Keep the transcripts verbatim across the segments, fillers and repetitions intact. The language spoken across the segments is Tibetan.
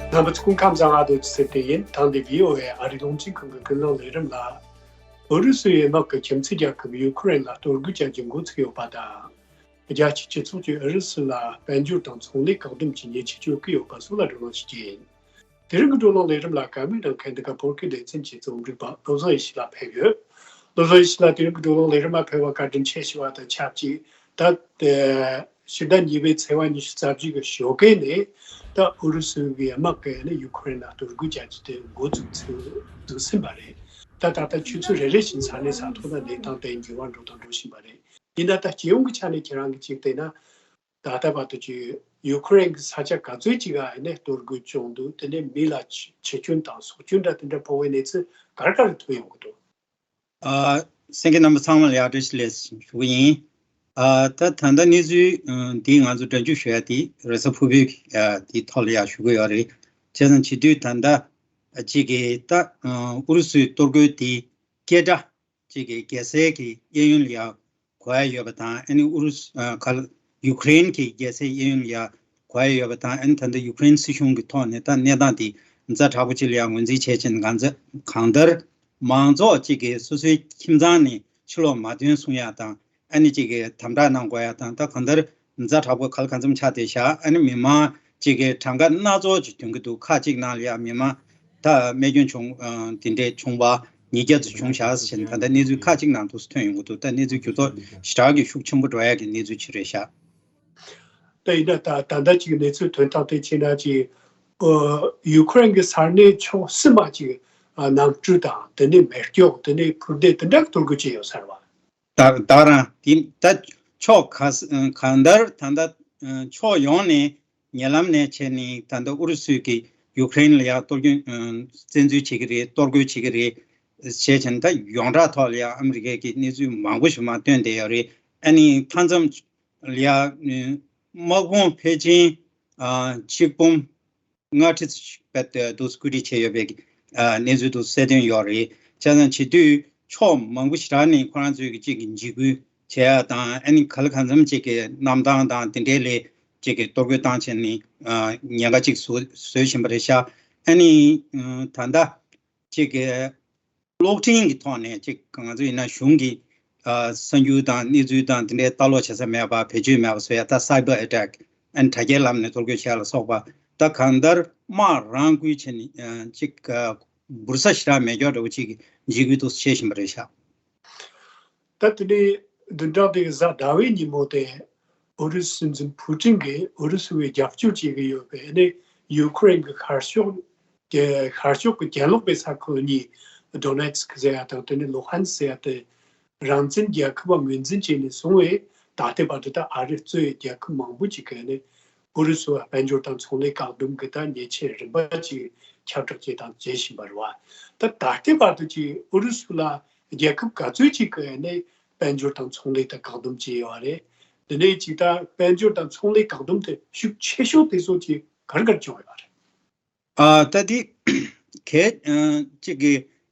རྣམ་པ་ཚོ་སྐུ་ཁམས་བཟང་། ཨ་དོ་ཚེ་བརྟན་ཡིན། ད་འདི་བྷི་ཨོ་ཨེ་ཨ་རིའི་རླུང་འཕྲིན་ཁང་གི་ཀུན་གླེང་ལས་རིམ་ལ། ཨུ་རུ་སུའི་དམག་གིས་ཁྱིམ་མཚེས་རྒྱལ་ཁབ་ཡུ་ཁུ་རེན་ལ་གཏོར་རྒོལ་བྱ་རྒྱུ་འགོ་ཚུགས་ཡོད་པ་དང་། རྒྱལ་སྤྱིའི་སྤྱི་ཚོགས་ཀྱིས་ཨུ་རུ་སུ་ལ་དཔལ་འབྱོར་དང་ཚོང་ལས་བཀག་སྡོམ་གྱི་ཉེས་ཆད་གཅོད་ཀྱི་ཡོད་པ་སོགས་ལ་བགྲོ་གླེང་ཞུ་རྒྱུ་ཡིན། དེ་རིང་གི་བགྲོ་གླེང་ལས་རིམ་ལ་བཀའ་མོལ་གནང་མཁན་འདི་ག་བོད་སྐད་སྡེ་ཚན་གྱི་རྩོམ་སྒྲིག་པ་བློ་བཟང་ཡེ་ཤེས་ལགས་ཕེབས་ཡོད། བློ་བཟང་ཡེ་ཤེས་ལགས་དེ་རིང་གི་བགྲོ་གླེང་ལས་རིམ་ལ་ཕེབས་པར་བཀའ་དྲིན་ཆེ་ཞུ་བ་དང་ཆབས་ཅིག་ད་ཕྱི་ཟླ་གཉིས་པའི་ཚེས་པ་ཉི་ཤུ་རྩ་བཞི་གི་ཞོགས་ཀས་ནས་ད་ཨུ་རུ་སུ་གི་དམག་གིས་ནི་ཡུ་ཁུ་རེན་ལ་གཏོར་རྒོལ་བྱ་རྒྱུ་དེ་འགོ་བཙུགས་ཚུགས་ཟིན་པ་རེད། ད་ད་ལྟ་ཆུ་ཚོད་རེ་རེ་བཞིན་ས་གནས་ས་ཐོག་ལ་གནས་སྟངས་དེ་འགྱུར་བ་འགྲོ་དང་འགྲོ་བཞིན་པ་རེད། ཡིན་ན་ད་སྤྱི་ཡོངས་ཀྱི་ཆ་ནས་ཁྱེད་རང་གིས་ཅིག་བལྟས་ན། ད་ལྟ་བར་དུ་ཀྱི་ཡུ་ཁུ་རེན་གྱི་ས་ཆ་ག་ཚོད་ཅིག་ཨ་ནི་གཏོར་རྒོལ་བྱུང་འདུག་དེ་ནས་མི་ལ་འཆི་འཆི་སྐྱོན་དང་སྲོག་སྐྱོན་འདྲ་དེ་འདྲ་ཕོག་པའི་གནས་ཚུལ་ག་རེ་ག་རེ་ཐོན་ཡོང་གི་འདུག་ཨ། གསན་མཁན་རྣམ་པ་ཚང་མ་ལ་ཡང་བཀྲ་ཤིས་བདེ་ལེགས་ཞུ་གི་ཡིན། ཨ། ད་ད་ལྟ་གནས་ཚུལ་ཨ་འདི་ང་ཚོ་སྒྲ་འཇུག་ཞུ་ཡ་དེ་རེས་གཟའ་ཕུར་བུའི་ཨ་དེའི་ཐོག་ལ་ཡང་ཞུ་གི་ཡོད་རེད། བྱས་ཙང་བྱེད་དུས་ད་ལྟ་ཨ་གཅིག་གི་ད་ཨ་ཨུ་རུ་སུའི་གཏོར་རྒོལ་དེ་སྐད་སྒྲ་གཅིག་གི་རྒྱལ་སའི་གི་གཡས་གཡོན་ལ་ཡང་གོ་ཡ་ཡོད་པ་དང་། ཨ་ནི་ཨུ་རུ་སུ་ཨ་ག་ལ་ཡུ་ཁུ་རེན་གྱི་རྒྱལ་སའི་གཡས་གཡོན་ལ་ཡང་གོ་ཡ་ཡོད་པ་དང་། ཨ་ནི་ད་ལྟ་ཡུ་ཁུ་རེན་སྲིད་གཞུང་གི་ཐོག་ནས་ད་གནས་སྟངས་དེ་ཛ་དྲག་པོ་ཅིག་ལ་ཡང་ངོས་འཛིན་བྱས་ཕྱིན། གང་ཚ་གང་ལྟར་མང་ཚོགས་གཅིག་གིས་སོ་སོའི་ཁྱིམ་ཚང་ནས་ཕྱི་ལོགས་མ་ཐོན་གསུང་ཡ་དང་། ཨ་ནི་གཅིག་གིས་དམ་དྲག་གནང་དགོས་ཡ་དང་། ད་གང་ལྟར་ཛ་དྲག་པོ་ག་ལ་གང་འཚམ་ཆགས་བསྡད་ཤག་ཨ་ནི་མི་མང་གཅིག་གིས་གྲངས་ཀ་སྣ་ཚོགས་ཅིག་ཐོན་གྱི་འདུག་ཁག་ཅིག་ནང་ལ་ཡང་མི་མང་ད་རྨས་སྐྱོན་བྱུང་ཨ་དེ་འདྲས་བྱུང་བ་ཉིས་བརྒྱ་ཙམ་བྱུང་ཤག་ཟེར་བཞིན་ད་ལྟ་གནས་ཚུལ་ཁག་ཅིག་ནང་དུ་ཐོན་ཡོང་གི་འདུག་ད་གནས་ཚུལ་འགྱུར་ལྡོག་ཞེ་དྲག་གི་ཤུགས་ཆེན་པོ་འགྲོ་ཡ་གི་གནས་ཚུལ་ཅིག་རེད་ཤག་ད་ཡིན་ན་ད་ད་ལྟ་ཅིག་གནས་ཚུལ་ཐོན་སྟངས་དེ་བྱས་ན་ཅིག་ཨ་ཡུ་ཁུ་རེན་གྱི་ས་གནས་ཕྱོགས་གསུམ་པ་ཅིག་ཨ་ནང་འཁྲུག་དང་དེ་ནས་མེ་སྒྱོགས་དེ་ནས་འཕུར་མདེལ་དེ་འདྲ་གཏོར་རྒོལ་བྱས་ཡོད་ས་རེད་བ། ད་ད་རང་དེ་ད་ཕྱོགས་ག་ས་གང་ལྟར་ད་ལྟ་ཕྱོགས་ཡོངས་ནས་ཉེ་ལམ་ནས་བྱས་ནས་ད་ལྟ་ཨུ་རུ་སུས་ཀྱིས་ཡུ་ཁུ་རེན་ལ་ཡང་གཏོར་སྐྱོན་བཙན་འཛུལ་བྱེད་ཀྱི་རེད། གཏོར་རྒོལ་བྱེད་ཀྱི་རེད་ཞེས་བྱས་ནས་ད་ཡོངས་གྲགས་ཐོག་ལ་ཡང་ཨ་མི་རི་ཀས་ཀྱི་གནས་ཚུལ་མང་པོ་ཞིག་མར་བཏོན་བསྡད་ཡོད་རེད། ཨ་ནི་མཐའ་མཚམས་ལ་ཡང་དམག་དཔུང་ཕལ་ཆེར་ཆིག་འབུམ་ལྔ་ཁྲི་ཙམ་ཞིག་བེད་དུ་སྐུལ་ཁྲིད་བྱས་ཡོད་པའི་གནས་ཚུལ་དུ་གསལ་སྟོན་ཡོད་རེད། བྱས་ཙང་བྱེད་དུས་ཕྱོགས་མང་པོ་ཞེ་དྲག་ནས་ཁོ་རང་ཚོས་ཀྱི་གཅིག་གི་འཇིགས་སྐུལ་བྱས་ཡ་དང་། ཨ་ནི་ག་ལ་གང་འཚམ་གཅིག་གི་གནམ་ཐང་དང་དེ་འདྲའི་ལས་གཅིག་གི་གཏོར་རྒོལ་བཏང་བྱས་ནས་ཉེན་ཁ་གཅིག་བཟོ་བཟོས་བཞིན་པ་རེད་ཤག་ཨ་ནི་ད་ལྟ་གཅིག་གི་གློག་འཕྲིན་གྱི་ཐོག་ནས་གཅིག་ང་ཚོ་ཡིན་ན་གཞུང་གི་ཨ་གསར་འགྱུར་དང་གནས་ཚུལ་དང་དེ་འདྲའི་ལྟ་ཀློག་བྱེད་ས་མེད་པ། བེད་སྤྱོད་མེད་པ་བཟོ་ཡ། ད་cyber attack ཨ་ནི་དྲ་རྒྱའི་ལམ་ནས་གཏོར་རྒོལ་བྱེད་ཡ་ལ་སོགས་པ། ད་གང་ལྟར་དམག་རང་བསྐུལ་བྱས་ནས་ཨ་གཅིག་ཨ་འབུར་ས་ཞེ་དྲག་མེད་ཀྱོག་འདྲ་བོ་གཅིག་གི་འཇིགས་སྐུལ་དུ་བྱེད་བཞིན་པ་རེད་ཤག་ད་དེ་ནས་བདུན་ཕྲག་འདིའི་གཟའ་ཟླ་བའི་ཉིན་མོ་དེ་ཨུ་རུ་སུ་སྲིད་འཛིན་ཕུ་ཀྲིན་གྱིས་ཨུ་རུ་སུ་བས་རྒྱབ་སྐྱོར་བྱེད་ཀྱི་ཡོད་པའི་ཨ་ནི་ཡུ་ཁུ་རེན་གྱི་ཤར་ཕྱོགས་ཀྱི་ཤར་ཕྱོགས་ཀྱི་རྒྱལ་ལོག་པའི་ས་ཁུལ་གཉིས། ཌོ་ནེ་ཚི་ཀི་ཟེར་ཡ་དང་དེ་ནས་ལུ་ཧན་སི་ཟེར་ཡ་དེ་རང་བཙན་རྒྱལ་ཁབ་པ་ངོས་འཛིན་བྱས་ནས་བཟུང་བས་ད་ལྟའི་བར་དུ་ད་ཨ་རི་གཙོས་རྒྱལ་ཁབ་མང་པོ་ཅིག་གིས་ནི་ཨུ་རུ་སུ་ལ་དཔལ་འབྱོར་དང་ཚོང་ལས་བཀག་སྡོམ་གྱི་ད་ཉེས་ཆད་རིམ་པ་ཅིག་ཁྱབ་བསྒྲགས་བྱས་དང་བྱེད་བཞིན་པ་རེད་བ། ད་ད་ལྟའི་བར་དུ་ཅིག་ཨུ་རུ་སུ་ལ་རྒྱལ་ཁབ་ག་ཚོད་ཅིག་གིས་ནི་དཔལ་འབྱོར་དང་ཚོང་ལས་དེ་བཀག་སྡོམ་བྱས་ཡོད་རེད། དེ་ནས་ཅིག་ད་དཔལ་འབྱོར་དང་ཚོང་ལས་བཀག་སྡོམ་དེ་ཤུགས་ཆེ་ཤོས་དེ་ཚོ་ཅིག་ག་རེ་ག་རེ་བྱུང་ཡོད་རེད། ཨ་ད་དེ་གལ་ཨ་གཅིག་གི་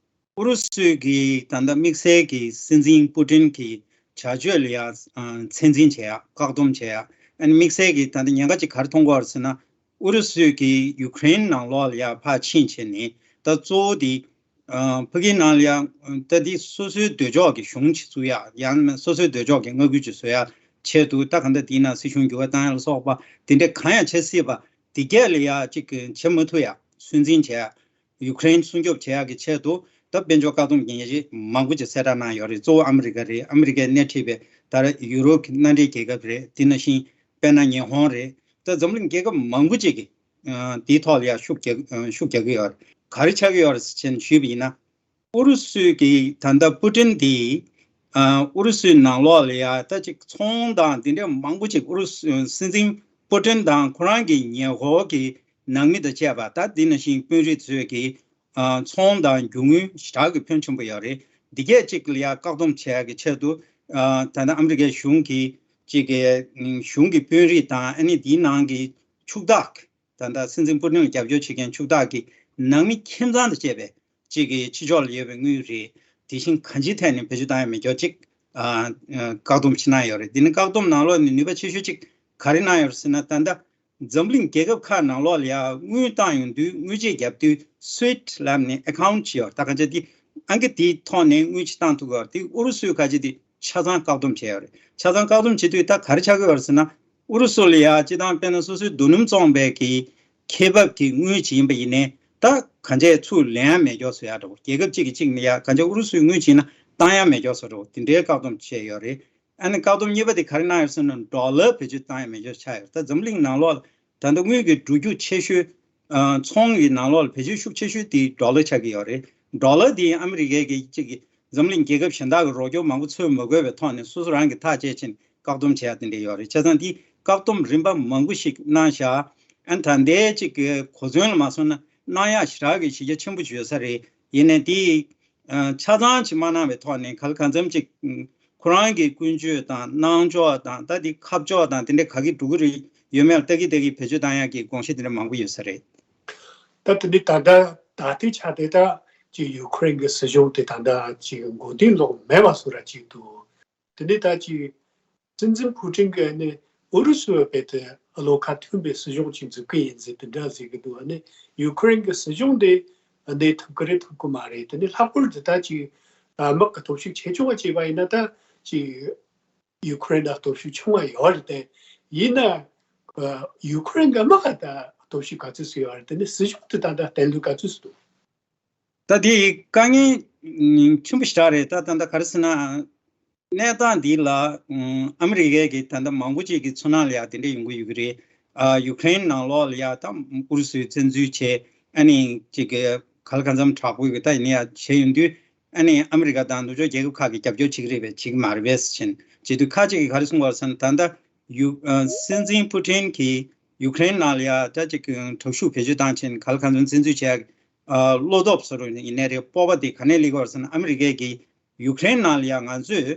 ཨུ་རུ་སུའི་གི་ད་ལྟ་དམིགས་བསལ་གྱི་སྲིད་འཛིན་པུ་ཏིན་གྱི་བྱ་སྤྱོད་ལ་ཡང་ཨ་ཚད་འཛིན་བྱེད་ཡ། བཀག་སྡོམ་བྱེད་ཡ། ཨ་ནི་དམིགས་བསལ་གྱི་ད་ལྟ་ཉེན་ཁ་ཅིག་ག་རེ་མཐོང་གི་ཡོད་རེད་ཟེར་ན། ཨུ་རུ་སུས་ཀྱི་ཡུ་ཁུ་རེན་ནང་ལོགས་ལ་ཡང་ཕར་ཕྱིན་བྱས་ནས་ད་གཙོ་བོ་དེ་ཨ་ཕ་གིའི་ནང་ལ་ཡང་ད་དེ་སོ་སོའི་འདོད་ཕྱོགས་ཀྱི་གཞུང་ཅིག་བཙུགས་ཡ། ཡང་ན་སོ་སོའི་འདོད་ཕྱོགས་ཀྱི་མངའ་ཁུལ་ཅིག་བཟོ་ཡ་ཆེད་དུ། ད་གང་ལྟར་དེའི་ནང་སྲིད་གཞུང་འགྱུར་བ་བཏང་ཡ་ལ་སོགས་པ་དེ་འདྲ་གང་ཡང་བྱེད་སྲིད་པ། དེ་གས་ལ་ཡ་གཅིག་གི་བྱེད་མ་ཐུབ་ཡ། ཚོད་འཛིན་བྱེད་ཡ། ཡུ་ཁུ་རེན་སྲུང་སྐྱོབ་བྱེད་ཡ་གི་ཆེད་དུ་ད་དཔལ་འབྱོར་བཀག་སྡོམ་གྱི་ཉེས་ཆད་མང་པོ་ཅིག་གསལ་བསྒྲགས་གནང་ཡོད་རེད། གཙོ་བོ་ཨ་མི་རི་ཀ་རེད། ཨ་མི་རི་ཀས་སྣེ་ཁྲིད་པའི་ད་ཡུ་རོབ་ཀྱི་མནའ་འབྲེལ་རྒྱལ་ཁབ་རེད། དེ་ནང་བཞིན་དཔེར་ན་ཉི་ཧོང་རེད། ད་འཛམ་གླིང་རྒྱལ་ཁབ་མང་པོ་ཅིག་གིས་ཨ་དེའི་ཐོག་ལ་ཡ་ཤུགས་རྒྱག་ཨ་ཤུགས་རྒྱག་གི་ཡོད་རེད། ག་རེ་ཆགས་ཀྱི་ཡོད་རེད་ཟེར་ནས་ཞུས་པ་ཡིན་ན། ཨུ་རུ་སུས་ཀྱི་ད་ལྟ་པུ་ཏིན་དེ་ཨ་ཨུ་རུ་སུའི་ནང་ལོགས་ལ་ཡ་ད་ཅིག་ཚོང་དང་དེ་འདྲ་མང་པོ་ཅིག་ཨུ་རུ་སུ་སྲིད་འཛིན་པུ་ཏིན་དང་ཁོ་རང་གི་ཉེ་འཁོར་གྱི་ནང་མི་དང་བཅས་པ། ད་དེ་ནང་བཞིན་དཔོན་རིགས་ཚོས་ཀྱི་ཨ་ཚོང་དང་རྒྱུ་དངུལ་ཞེ་དྲག་གི་ཕོན་ཆེན་པོ་ཡོད་རེད། འདི་གས་ཅིག་ལ་ཡ་བཀག་སྡོམ་བྱེད་ཡ་གི་ཆེད་དུ་ཨ་ད་ལྟ་ཨ་མི་རི་ཀའི་གཞུང་གིས་ཅིག་གི་གཞུང་གི་དཔོན་རིགས་དང་། ཨ་ནི་དེའི་ནང་གི་ཕྱུག་བདག་ད་ལྟ་སྲིད་འཛིན་པུ་ཏིན་ལ་རྒྱབ་སྐྱོར་བྱེད་མཁན་ཕྱུག་བདག་གི་ནང་མི་ཁྱིམ་ཚང་དང་བཅས་པའི་གཅིག་གི་ཕྱི་ཕྱོགས་ལ་ཡོད་པའི་དངུལ་རེད། དེ་བཞིན་གང་ཅིའི་ཐད་ནས་བེད་སྤྱོད་བཏང་ཡ་མེད་ཀྱོག་ཅིག་ཨ་ཨ་བཀག་སྡོམ་བྱེད་གནང་ཡོད་རེད། དེ་ནི་བཀག་སྡོམ་ནང་ལོགས་ནས་ནུས་པ་ཆེ་ཤོས་ཅིག་ག་རེ་གནང་ཡོད་རེད་ཟེར་ན། ད་ལྟ་ འཛམ་གླིང་རྒྱལ་ཁབ་ཁག་ནང་ལོགས་ལ་ཡ་དངུལ་བཏང་ཡོང་དུས་དངུལ་ཆད་བརྒྱབ་དུས་སུའིཊ་ལབ་ནས་ཨེ་ཁའུན་ཊི་ཅིག་ཡོད། ད་གང་ཅི་དེ་ཨང་ཀི་དེའི་ཐོག་ནས་དངུལ་ཅིག་བཏང་ཐུབ་ཀྱི་ཡོད་རེད། དེ་ཨུ་རུ་སུའི་ཁ་ཆེ་དེ་ཆ་ཚང་བཀག་སྡོམ་བྱས་ཡོད་རེད། ཆ་ཚང་བཀག་སྡོམ་བྱེད་དུས་ད་ག་རེ་ཆགས་ཀྱི་ཡོད་རེད་ཟེར་ན། ཨུ་རུ་སུ་ལ་ཡ་སྤྱི་བཏང་དཔེར་ན་སོ་སོའི་རྡོ་སྣུམ་བཙོངས་པའི་གི་ཁེ་འབབ་ཀྱི་དངུལ་ཅིག་ཡིན་པ་ཡིན་ནའི་ད་གང་ཅི་ཚུར་ལེན་ཡ་མེད་ཀྱོག་བཟོ་ཡ་འདྲ་བོ། རྒྱལ་ཁབ་གཅིག་གིས་གཅིག་ནས་ཡ་གང་ཅི་ཨུ་རུ་སུའི་དངུལ་ཅིག་ཡིན་ན་བཏང་ཡ་མེད་ཀྱོག་བཟོ་འདྲ་བོ་དེ་འདྲའི་བཀག་སྡོམ་བྱས་ཡོད་རེད། ཨ་ནི་བཀག་སྡོམ་གཉིས་པ་དེ་ག་རེ་གནང་ཡོད་ཟེར་ན་ཌོ་ལར་བེད་སྤྱོད་བཏང་ཡ་མེད་ཀྱོག་ཆགས་ཡོད། ད་འཛམ་གླིང་ནང་ལོགས་ལ་ད་ལྟ་དངུལ་གྱི་འགྲོ་རྒྱུ་ཆེ་ཤོས། ཨ། ཚོང་གི་ནང་ལོགས་ལ་བེད་སྤྱོད་ཤུགས་ཆེ་ཤོས་དེ་ཌོ་ལར་ཆགས་ཀྱི་ཡོད་རེད། ཌོ་ལར་དེ་ཨ་མི་རི་ཀའི་གི་གཅིག་གི་འཛམ་གླིང་རྒྱལ་ཁབ་གཞན་དག་གི་རོགས་སྐྱོར་མང་པོ་འཚོལ་མ་དགོས་པའི་ཐོག་ནས་སོ་སོ་རང་གིས་ཐག་བཅད་ཕྱིན་བཀག་སྡོམ་བྱས་ཡ་དེ་འདྲ་ཡོད་རེད། བྱས་ཙང་དེ་བཀག་སྡོམ་རིམ་པ་མང་པོ་ཞིག་གནང་བཞག་ཨ་ནི་ད་ལྟའི་གཅིག་གི་གོ་མཚོན་ལ་མ་སོང་ན་གནང་ཡ་ཞེ་དྲག་གི་གཞི་རྒྱ་ཆེན་པོ་ཅིག་ཡོད་ས་རེད། ཡིན་ནའི་དེ། ཨ། ཆ་ཚང་ཅིག་མ་གནང་བའི་ཐོག་ནས་ག་ལ་གང་འཚམ་ཅིག་ཨ། ཁོ་རང་གི་ཀུན་སྤྱོད་དང་གནང་ཕྱོགས་དང་ད་དེ་ཁ་ཕྱོགས་དང་དེ་འདྲ་ག་གི་འགྲོ་གི་རེད་ཡོད་མེད་ལ་ལྟ་གི་ལྟ་གི་བེད་སྤྱོད་བཏང་ཡག་གི་དགོངས་གཞི་དེ་འདྲ་མང་པོ་ཡོད་ས་རེད། ད་དེ་འདྲ་ད་ལྟ་ད་ལྟའི་ཆ་དེ་ད་ཅིག་ཡུ་ཁུ་རེན་གྱི་སྲིད་གཞུང་དེ་ད་ལྟ་ཅིག་མགོ་རྟིང་སློག་མེད་པ་བཟོ་འདྲ་ཅིག་འདུག་དེ་འདྲ་ད་ཅིག་སྲིད་འཛིན་ཕུ་ཀྲིན་གྱིས་ནི་ཨུ་རུ་སུ་བ་བེད་དེ་བློ་ཁ་མཐུན་པའི་སྲིད་གཞུང་ཅིག་འཛུགས་ཀྱི་ཡིན་ཟེར་དེ་འདྲ་ཟེར་གྱི་འདུག་ཨ་ནི་ཡུ་ཁུ་རེན་གྱི་སྲིད་གཞུང་དེ་གནས་ཐུབ་ཀྱི་རེད་ཐུབ་ཀྱི་མ་རེད། དེ་ནི་ལྷག་པར་དུ་ད་ཅིག་དམག་གི་སྟོབས་ཤུགས་ཆེ་ཆུང་བ་བྱས་པ་ཡིན་ན་ད་ཅིག་ཡུ་ཁུ་རེན་ལ་སྟོབས་ཤུགས་ཆུང་བ་ཡོད་རེད་དེ། ཡིན་ན་ཡུ་ཁུ་རེན་གྱི་དམག་ད་སྟོབས་ཤུགས་ག་ཚོད་ཙམ་ཡོད་རེད། དེ་ནི་སྲིད་གཞུང་དེ་ད་ལྟ་བསྟན་ལུགས་ག་ཚོད་ཙམ་འདུག་ད་དེ་དཀའ་ངལ་ཆེན་པོ་ཞེ་དྲག་རེད། ད་ད་ལྟ་ག་རེ་ཟེར་ན། གནས་སྟངས་འདི་ལ་ཨ་མི་རི་ཀའི་གི་ད་ལྟ་མང་པོ་ཅིག་གི་ཚོར་སྣང་ལ་ཡ་དེ་འདྲ་ཡོང་གི་ཡོད་ཀྱི་རེད། ཨ། ཡུ་ཀེ་རེན་ནང་ལོགས་ལ་ཡ་ད་ཨུ་རུ་སུས་བཙན་འཛུལ་བྱས་ཨ་ནི་ཅིག་གི་ག་ལ་གང་འཚམ་དྲག་པོ་གི་ད་ཡིན་ཡ་བྱས་ཡོང་དུས་ཨ་ནི་ཨ་མི་རི་ཀ་དང་ནུབ་ཕྱོགས་རྒྱལ་ཁབ་ཁག་གིས་རྒྱབ་སྐྱོར་བྱེད་ཀྱི་རེད་པས་བྱེད་ཀྱི་མ་རེད་པས་ཟེར་བྱས་ནས་བྱེད་དུས་ཁ་ཅིག་གིས་ག་རེ་གསུངས་པ་རེད་ཟེར་ན། ད་ལྟ་ཡུ། ཨ། སྲིད་འཛིན་ཕུ་ཀྲིན་གྱིས་ཡུ་ཀེ་རེན་ནང་ལ་ཡ་ད་ཅིག་དྲག་ཤུགས་བེད་སྤྱོད་བཏང་བྱས་ནས་ག་ལ་གང་འཚམ་བཙན་འཛུལ་བྱས། ཨ། བློ་སྟོབས་བཟོ་འདྲ་ཡིན་ནའི་རེད། སྤོབས་པ་དེ་ག་ནས་སླེབས་ཀྱི་ཡོད་རེད་ཟེར་ན། ཨ་མི་རི་ཀས་ཀྱིས་ཡུ་ཀེ་རེན་ནང་ལ་ཡ་ང་ཚོས་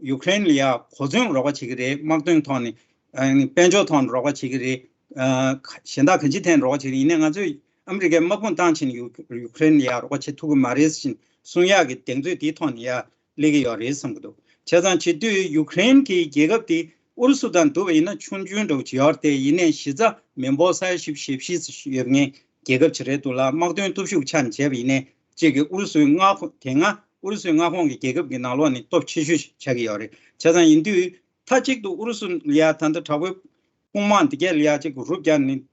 ཡུ་ཀེ་རེན་ལ་ཡ་གོ་མཚོན་རོགས་པ་བྱེད་ཀྱི་རེད། དམག་དོན་ཐོག་ནས། ཨ། དཔལ་འབྱོར་ཐོག་ནས་རོགས་པ་བྱེད་ཀྱི་རེད། ཨ། གཞན་དག་གང་ཅིའི་ཐད་ནས་རོགས་པ་བྱེད་ཀྱི་རེད། ཡིན་ནའི་ང་ཚོས་ཨ་མི་རི་ཀའི་དམག་དཔུང་བཏང་བྱས་ནས་ཡུ། ཡུ་ཀེ་རེན་ལ་ཡ་རོགས་པ་བྱེད་ཐུབ་ཀྱི་མ་རེད་ཟེར་གསུང་ཡག་གི་གདེང་ཚོད་དེའི་ཐོག་ནས་ཡ། སླེབས་ཀྱི་ཡོད་རེད་བསམ་གྱི་འདུག་བྱས་ཙང་བྱེད་དུས་ཡུ་ཀེ་རེན་གྱི་རྒྱལ་ཁབ་དེ་ཨུ་རུ་སུ་དང་བསྡུར་བ་ཡིན་ན་ཆུང་ཆུང་འདྲ་བོ་ཅིག་ཡོད་རེད་དེ། ཡིན་ནའི་གཞི་རྩ་མི་འབོར་ས་ཡ་བཞི་བཅུ་ཞེ་བཞི་ཙམ་ཡོད་མཁན་རྒྱལ་ཁབ་ཅིག་རེད་འདུག་ལ། དམག་དོན་སྟོབས་ཤུགས་ཆ་ནས་བྱས་པ་ཡིན་ནའི་གཅིག་གི་ཨུ་རུ་སུའི་མངའ་ཁོངས། དེ་སྔ་ཨུ་རུ་སུའི་མངའ་ཁོངས་ཀྱི་རྒྱལ་ཁབ་ཀྱི་ནང་ལོགས་ནས་སྟོབས་ཆེ་ཤོས་ཤིག་ཆགས་ཀྱི་ཡོད་རེད། བྱས་ཙང་ཡིན་དུས་མཐའ་གཅིག་ཏུ་ཨུ་རུ་སུ་ལ་ཡ་ད་ལྟ་དྲག་པོའི་དཔུང་དམག་འདི་གས་ལ་ཡ་གཅིག་གི་རུབ་རྒྱག་ནས་